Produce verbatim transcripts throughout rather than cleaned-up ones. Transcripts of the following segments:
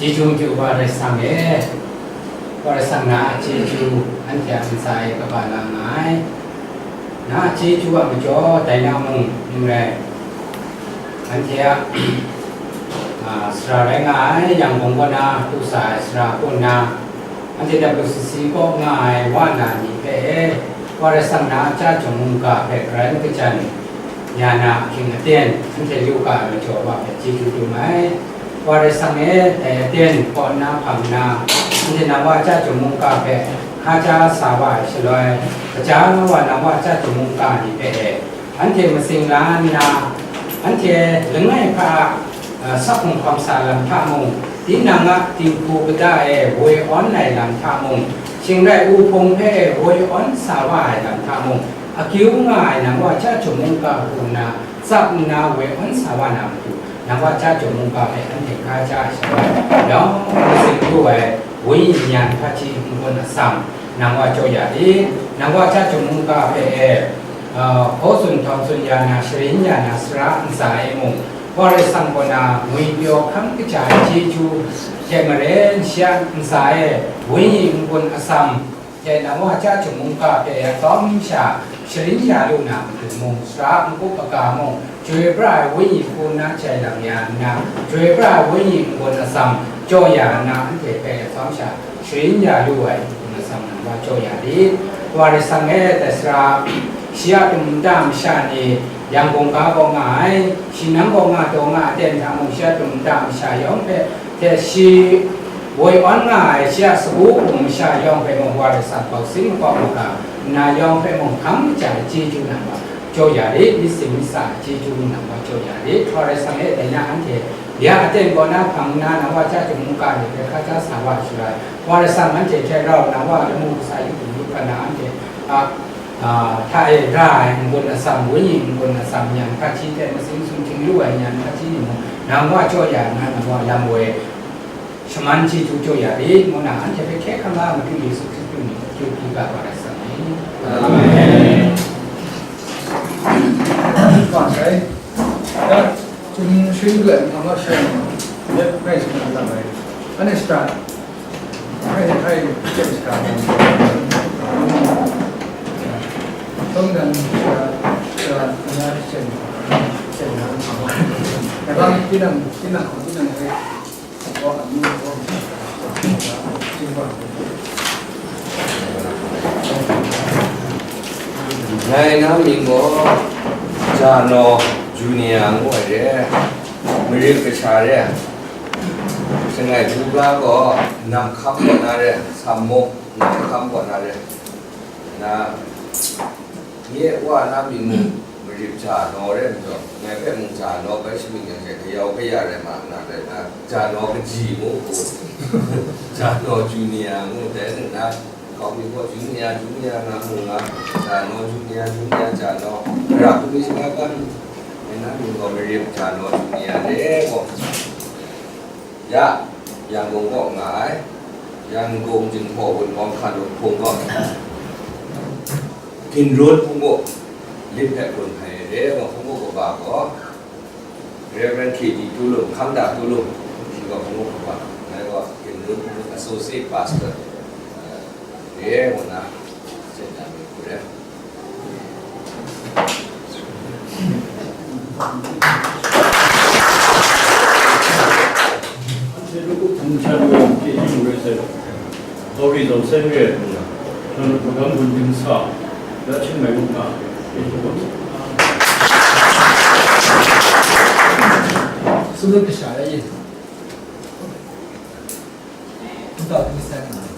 Chyeju myu wa rai sang e, wa rai sang na a chyeju anhte a ntsa e kaba la nga ai. Na a chyeju a majaw dai na mung n rai, anhte a, a, sara rai nga ai, Yangon kaw na du sa ai sara kaw na, anhte W C C kaw nga ai wa na ni hpe e, wa rai sang na a chyeju mungga hpe garan kajan ya na ahkying aten, anhte yu ga ai majaw wa hpe chyeju dum ai. Wa rai sang e, dai aten kaw nna hpang nna, anhte nang wa chyeju mungga hpe hkaja sa wa ai shaloi, kaja wa nang wa chyeju mungga ni hpe e, anhte matsing la nna, anhte langai hpa a, a, sak hkrung hkawm sa lam hta mung, tinang a dinghku kata e woi awn ai lam hta mung, shing rai u hpung hpe e woi awn sa wa ai lam hta mung, akyu nga ai nang wa chyeju mungga hku nna tsap nna woi awn sa wa na matu, nang wa chyeju mungga hpe anhte hkaja ai shaloi, yawng matsing lu ai Wenyi nyan hpaji n-gun atsam, nang wa jaw ya lit. Nang wa chyeju mungga hpe e, a, hkaw tsun htawng tsun ya na, sharin ya na, sara ntsa e mung, wa rai sang kaw na ngwipyaw hkam kaja ai chyeju hte maren, shi a ntsa e Wenyi n-gun atsam hte nang wa chyeju mungga hpe e atsawm sha sharin ya lu na matu mung, sara n-gup aga mung, joi pra ai Wenyi hku nna jai lang ya nna, joi pra ai Wenyi n-gun atsam jaw ya nna, anhte hpe atsawm sha sharin ya lu ai n-gun atsam nang wa jaw ya lit. Wa rai sang e, dai sara, shi a tum nta masha ni, Yangon kaw nga ai, shi nang kaw nga taw nga aten hta mung, shi a tum nta masha yawng hpe, hte shi woi awn nga ai, shi a sagu hpung masha yawng hpe mung, wa rai sang bausin makawp maga nna yawng hpe mung, hkam kaja ai chyeju nang wa jaw ya lit, myit sin myit sa ai chyeju nang wa jaw ya lit. Wa rai sang e, dai na anhte ya aten kaw na hpang nna, nang wa chyeju mungga ni hpe hkaja sa wa ai shaloi, wa rai sang anhte hte rau nang wa lamu kasa yu hpung yu hkan na anhte a, a, hta e ra ai n-gun atsam, Wenyi n-gun atsam, nyan hpaji hte matsing sumhkying lu ai nyan hpaji ni mung, nang wa jaw ya nna, nang wa lam woi shaman chyeju jaw ya rit, ngu na anhte hpe hkye hkrang a Madu Yesu Hkristu mying hpe akyu hkye ga wa rai sa ai. Amen. Wa sai. Ya, Jun Shin Glen, I'm not sure. Yep, nice to meet you. Ane start. Hai, hai, hai, start. Tong dan, uh, uh, na chen, chen na. Abang tinang, tinang, tinang, hai. Ngai na mying gaw Janaw Junior ngu ai re, Marip kasha re, Shangai Bubla gaw Nam Hkam kaw na re, Sammuk Nam Hkam kaw na re, na Nye wa na mying mung Marip Janaw re ai majaw, ngai hpe mung Janaw bai shamying yang she, kayau kaya rai ma na rai na, Janaw kaji ngu hku, Janaw Junior ngu dai nna, kau mi gaw Junior, Junior nga mu nga, Janaw Junior, Junior Janaw, ra hku mi shaga kan, ngai na mying gaw Marip Janaw Junior re gaw. Ya, Yangon kaw nga ai, Yangon Jinghpaw Wunpawng Hkalup Hpung gaw, Ginrun Hpung gaw, lit hpe gun hpai ai re gaw, Hpung gaw kaba gaw, Reverend K D Tulum, Hkang Da Tulum, shi gaw Hpung gaw kaba, ngai gaw Ginrun Hpung Associate Pastor, eh, re gaw na, jen dan mi hku re. Sumut kasha la yin. Nta hpung san nga ai.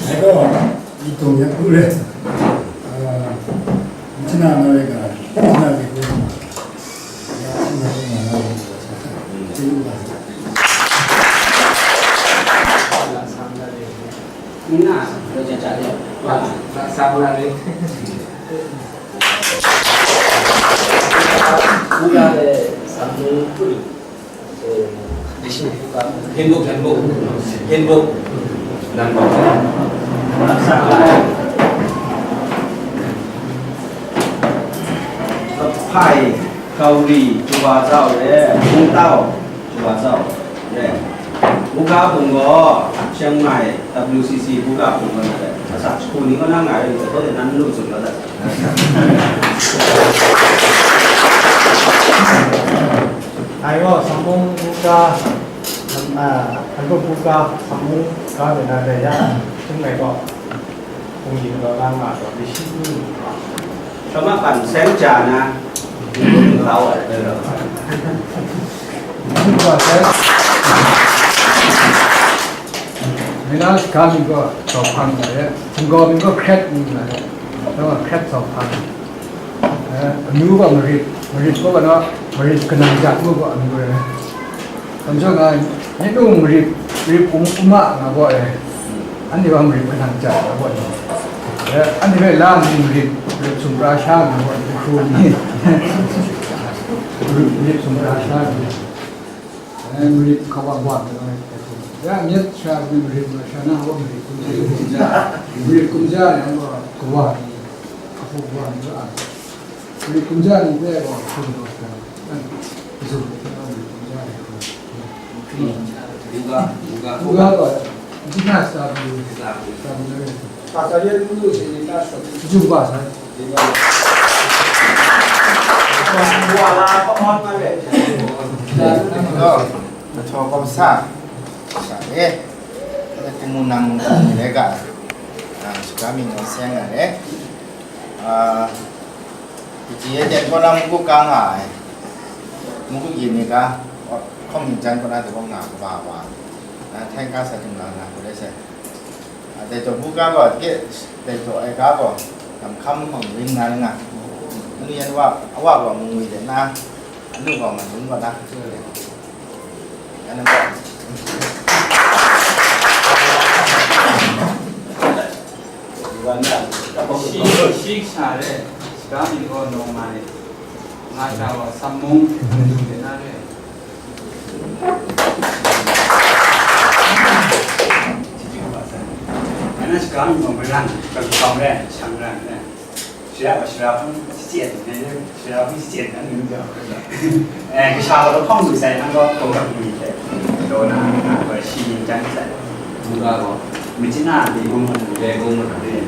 Ngai gaw, i tong yak hku re. Ah, nchana na re ga, nchana re hku nga. Ya, nchana re nga na re. Chyeju nga. Nna, lo cha cha de, wa, sa, sa, sa, sa, sa, Hinbuk, hinbuk. Hinbuk. Nan bok. Ai, Gauri, Chuwa Zau re, Mungtau, Chuwa Zau re. Buga Pung gaw, Chiang Mai, W C C Buga Pung gaw na re. Asa, shku ni gaw na nga re, ni gaw de nan lu tsun gaw da. Ai gaw, Samung Buga, ah, Antuk Buga, Samung Buga de na re ya, Chiang Mai gaw. Hpung yin law na nga taw, mi shi tu. Kama pan seng ja na, yu lu yu kau ai, bai rau. Yu lu kau ai. Mina shika mi gaw, tau hpang ai, hpung gaw mi gaw hkret mi ai, tau hkret tau hpang. Eh, anu gaw marit, marit gaw, marit kanang ja ngu gaw anu ai. Kamsham nga, nye nu marit, marit um, um a nga gaw e. Anhte wa marit kanang ja nga gaw e. Eh, anhte hpe la ni marit, marit sumra sha nga gaw e, hkru ni. Marit, marit sumra sha nga. Eh, marit hkawang wa nga gaw e. Ya, myit sha ni marit, marit sha na gaw marit kum ja. Marit kum ja yang gaw kawa ni, kapu kawa ni a. Marit kum ja ni hpe gaw hkrum taw sha. Mahthaw kawm sa, sha e, kumu nang ni rai ga, nang shaka mi naw seng ai, a, Kaji e ten kaw na munggu ka nga ai, munggu yin ni ga, hkawng ning jan kaw na de gaw nga kaba wa, na htai ka sa htung la nga, ko de se. A, dai taw bu ga gaw, ke, dai taw ai ga gaw, lam hkam hkawng ring na ring nga. Anu yan wa, a wa gaw mung wi de na, anu gaw man ring gaw na. Anu gaw. Shi, shi sha re, shika mi gaw nawng ma re, nga sha wa Sammung, na re. Nga na shika mi gaw Maran, Kangkawng re, Shang Ran re. Shira wa shira hpang shachyen, shira hpang shachyen, nang ning jaw. Eh, kasha gaw lahkawng lu sai, nang gaw hkawng gaw lu sai. Daw na, nang gaw shi ning jan sai. Mungga gaw, machyin na, li gung ma lu, li gung ma lu.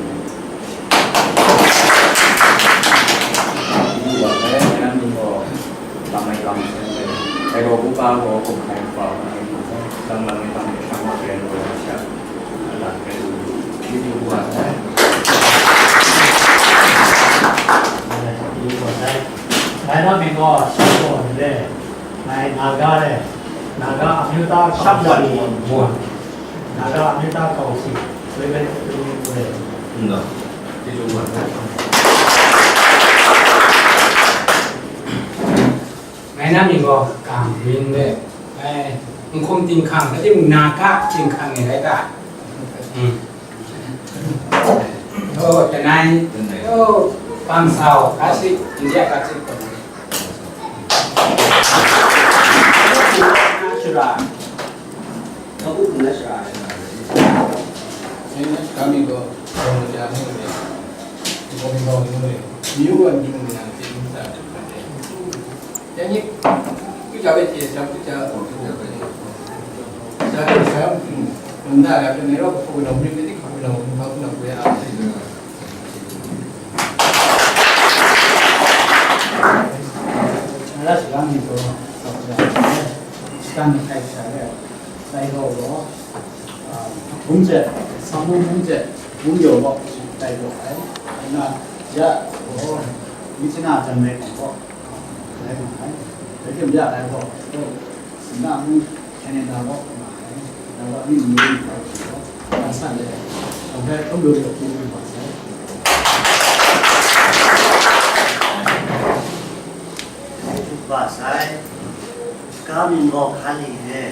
Lu wa sai, nang ning gaw, lam mai lam sai. Ai gaw, buka gaw, kawk hkai hpa, lam lam mai lam mai, shang wa sai, lu wa sai. Lam kai lu, li lu wa sai. Lu wa sai. Ngai na mying gaw Shangkaw ni le, ngai Naga le, Naga အမျိုးသားကောင်စီ Shangkaw ni. Naga အမျိုးသားကောင်စီ ဝေးပဲတူတူလေ။ Nda. Ti lu wa. Ngai na mying gaw Kam Rin le, ngai Nkhum Tinghkang, ngai Naga Tinghkang ni rai ta. Hmm. Oh, tenai. Tenai. Oh, bang sau, kasi, India kasi ko. Natural. Kabu natural. Ini kami ko, orang macam ni, orang macam ni, you want to know. Yang ni, kita baca, kita baca. Saya, saya, benda ada ni, orang pun nak beri ni, kau nak, kau nak beri apa? Ala sila ni ko, sila ni kai sa le, sai ko lo, ah, bung je, samu bung je, bung yo lo, sai ko ai, na, ya, ko, ni sina jan me ko. Rai nga ai. Rai tim ya ai gaw, gaw, Singna mung, Canada gaw nga ai. Singna gaw amyu myu ni hkra hpyi gaw, ga san le ai. Dang hpe hkrum lu lu hpyi nga wa sai. Wa sai. Ga mying gaw Hkali e.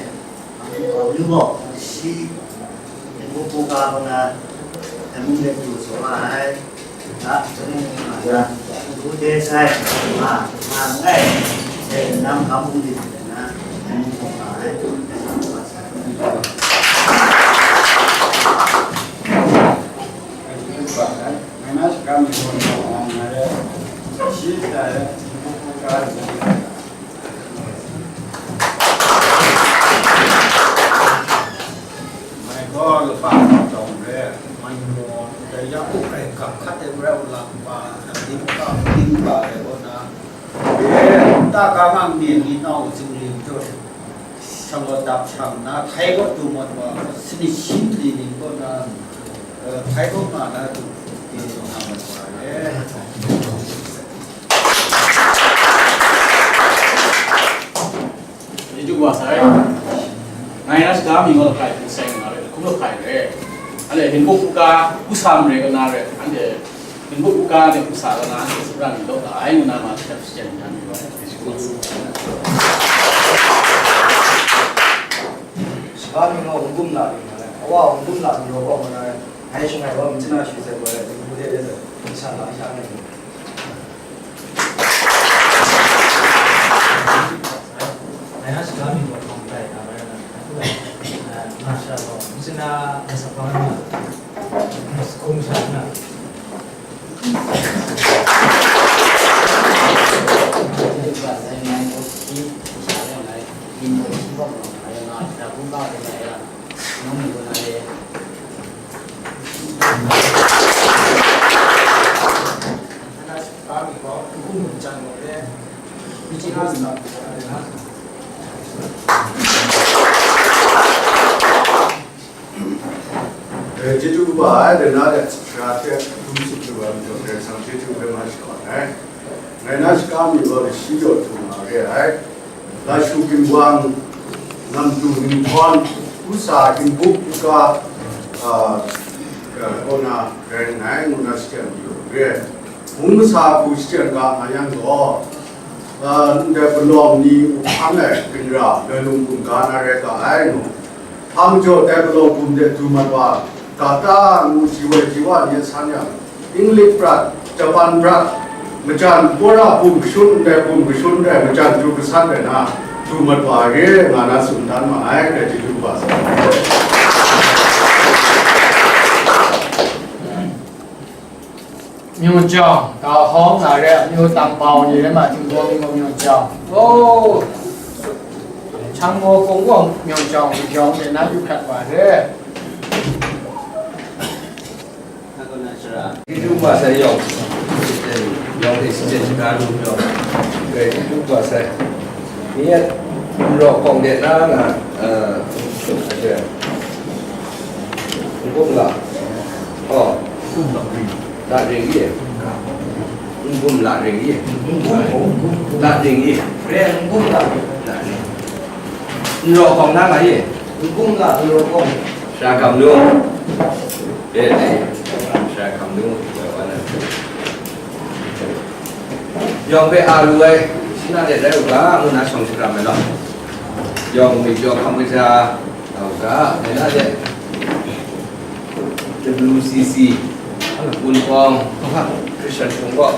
Amyu gaw shi, tenbu hpung ga gaw na, tenbu de pru sa wa ai, ga, tenbu hpung ga na, tenbu de sai, ma, ma nngai, dai nam hkam hpung de pru na, tenbu hpung ga ai, tenbu hpung ga sai. Ngai na shakram ni gaw, ngai na, shi sa ai, tenbu hpung Mai gaw laba hkawng re, mai maw, dai ya, u, ai, gam hkat ai, rau lam pa, ding pa, ding pa, ai, kaw na, e, ta ka mang ni, ni nau, zingling jut, shang gaw dap shang na, htai gaw du mat wa, sini shin li ning kaw na, e, htai gaw nga na du, e, nga mat wa, e. Chyeju wa sai. Ngai na shaga mi gaw lahkai hpung seng nga re, hkum lahkai re. Anhte Hinbuk Kuka, Kusa Mare ka na re, anhte Hinbuk Kuka de Kusa ka na, anhte Supran ni lawk la ai, ngu na ma shap shajan dan yu ai. Chyeju wa sai. Shaga mi gaw Hungkum la mi nga re. Awa Hungkum la mi gaw gaw nga re. Ngai shing ai gaw, mi chana shu sai gaw re, Hungkum de de sai, sha la sha ngai. Eh, chyeju kaba ai, de na de, sara hte dum tsup lu ai majaw, Karai Kasang chyeju hpe ma shakawn ai. Ngai na shaka mi gaw, shi jaw htum nga re ai. Lashu Ginwang, Namtu Ginhtawn, Kusa Ginbuk Kuka, ah, ah, kaw na rai nngai, ngu na shachyen mayu re. Mung masa hku shachyen ga nga yang gaw, ah, ndai palawng ni uhpang ai ginra, loi lung hkum ga na rai ga ai, ngu. Hpang jaw dai palawng hkum de du mat wa, ga ta ngu ji wai ji wa ni a san yang, Inglik prat, Japan prat, majan Kora bum kashun ndai bum kashun rai, majan du kasan rai na, du mat wa re, nga na tsun dan ma ai, dai chyeju kaba sa. Myung Jawng, Gau Hawng nga re, amyu tam bau ni rai ma, Jinghpaw mi mung Myung Jawng. Oh, Chang Maw Kung Wong Myung Jawng, Myung Jawng de na yu hkrat wa re. Chyeju kaba sai yawng, yawng hte shachyen shaga lu yawng, grai chyeju kaba sai. Ni a nraw hkawng de na nga, eh, n bum la, oh, la ring ye, n bum la ring ye, la ring ye, n bum la, la ring. Nraw hkawng na nga ye, n bum la, nraw hkawng. Sara hkam nu, eh, eh, sara hkam nu, yawng hpe a lu ai, shi na de rai u ga, ngu na shawng sharam ai law. Yawng myit jaw hkam kaja, a u ga, dai na de, W C C, Wunpawng, Christian hpung gaw,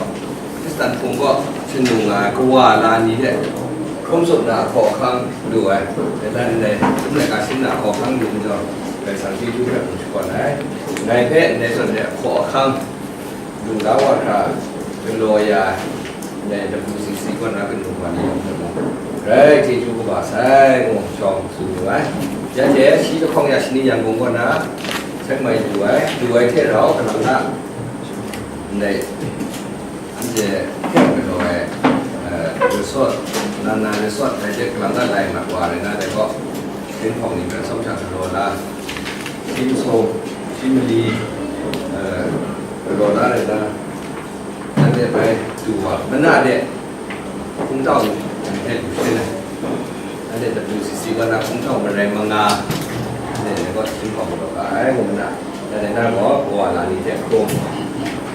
Kristan hpung gaw, hkyen lu nga ai kawa la ni de, hkrum sut na hkaw ahkang lu ai, dai na de, hkrum laika sin na hkaw ahkang lu majaw, Karai Kasang chyeju hpe hpung shakawn ai. Ngai hpe ndai zawn de hkaw ahkang, Lungla wa hkra galaw ya ai, ndai W C C kaw na kanu wa ni yawng hte mung, grai chyeju kaba sai, ngu shawng tsun yu ai. Ya hte shi lahkawng ya shani Yangon kaw na seng mai lu ai, lu ai hte rau kalang na, ndai anhte galaw ai, eh, resort, nana resort, dai hte kalang na lai mat wa rai na, dai gaw, Hpyen hpawng ni hpe atsawm sha galaw la, shi masum, shi mali, eh, galaw la rai na, anhte bai du wa, mana de hkungtau ni hte du shin ai. Anhte W C C kaw na hkungtau marai manga, anhte dai gaw hpyen hpawng galaw ga ai, ngu mana. Dai na gaw, kawa la ni hte hkrum,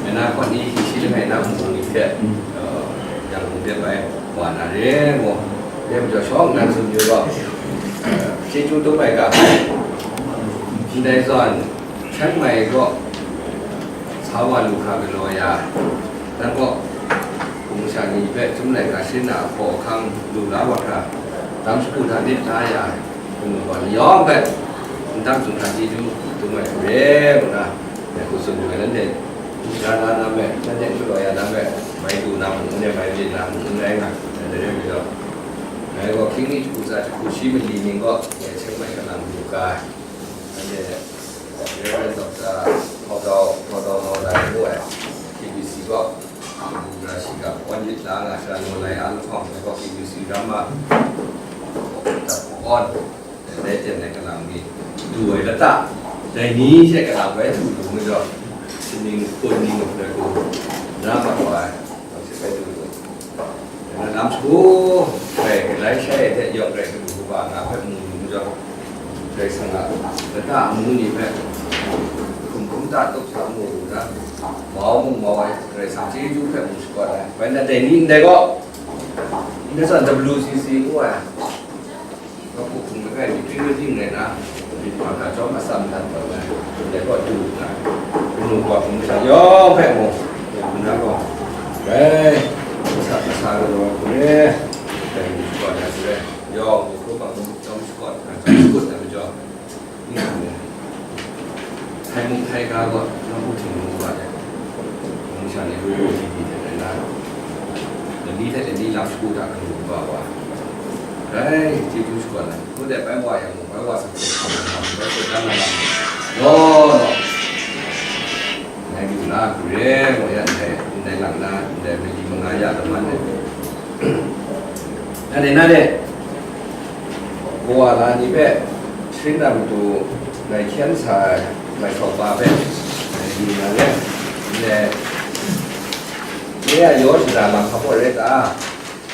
dai na hkawt ni hkying shi langai na hpung ni hte, eh, yang hpung hte bai wa na re, ngu. Dai majaw shawng nnan tsun yu gaw, eh, chyeju tum ai ga, ndai zawn, Chiang Mai gaw, sa wa lu hkra galaw ya, nang gaw, hpung sha ni hpe chyum laika shin na hkaw ahkang lu la wa hkra, dam shagu hta de la ya, Hpung gaw ni yawng hpe, n dang tsun hkra chyeju dum ai hte re, ngu na, dai hku tsun lu ai, nanhte, n sara na na me, nanhte n galaw ya na me, mai du Nang mung n rai, bai byin na mung n rai nga, dai rai majaw, ngai gaw hkying mi jahku tsa jahku shi mali ning gaw, ngai Chiang Mai kalang mu ga ai. Anhte Reverend Doctor Hawdau, Hawdau Mawlai ngu ai, K B C gaw, Kabu Gara Shiga, Awn Myit La Nga Sha Ngu Lai A Lahkawng, ngai gaw K B C Drama, Awn, Dai teng ai kalang ni du ai lata, dai ni hte kalang bai du lu majaw, sining kun ning hpe ku na mat wa ai, nang hte bai du lu. Dai na lam shagu, bai galai shai ai hte yawng rai kadu kaba nga hpe mu lu majaw, Karai Kasang a lata amu ni hpe hkum hkum ta tup sa mu lu na, mau mung mau ai, Karai Kasang chyeju hpe mu shakawn ai. Bai na dai ni ndai gaw, ndai zawn W C C ngu ai. Nawku hpung langai mi hpring majing rai na, myit hpa hta chyawm atsam dan tawn ai, dai gaw du nna, kanu kaw hpung masha yawng hpe mung, dai hpung na gaw, dai, masa masa galaw hpung e, dai hpung shakawn ai sarai, yawng hpung hkrum hpang hkrum chyawm shakawn ai, chyawm shakut ai majaw, Htai mung htai ga gaw, nawku htingnu wa ai, mung sha ni ru ru di di hte rai na, lani hte lani lam shagu hta kanu kaba wa, rai, chyeju shakawn ai, ngut ai bai wa yang mung, bai wa sa hte hkam na lam, bai hkut dan na lam, law law, ngai du na, hkuri e, wa ya ndai, ndai lang na, ndai mali manga ya laman ai. Nanhte, nanhte, kawa la ni hpe sharin na matu ngai hkyen sa ai, ngai sau pa hpe, ngai di nga le, ndai, nye a yaw shada lam hpa rai ta?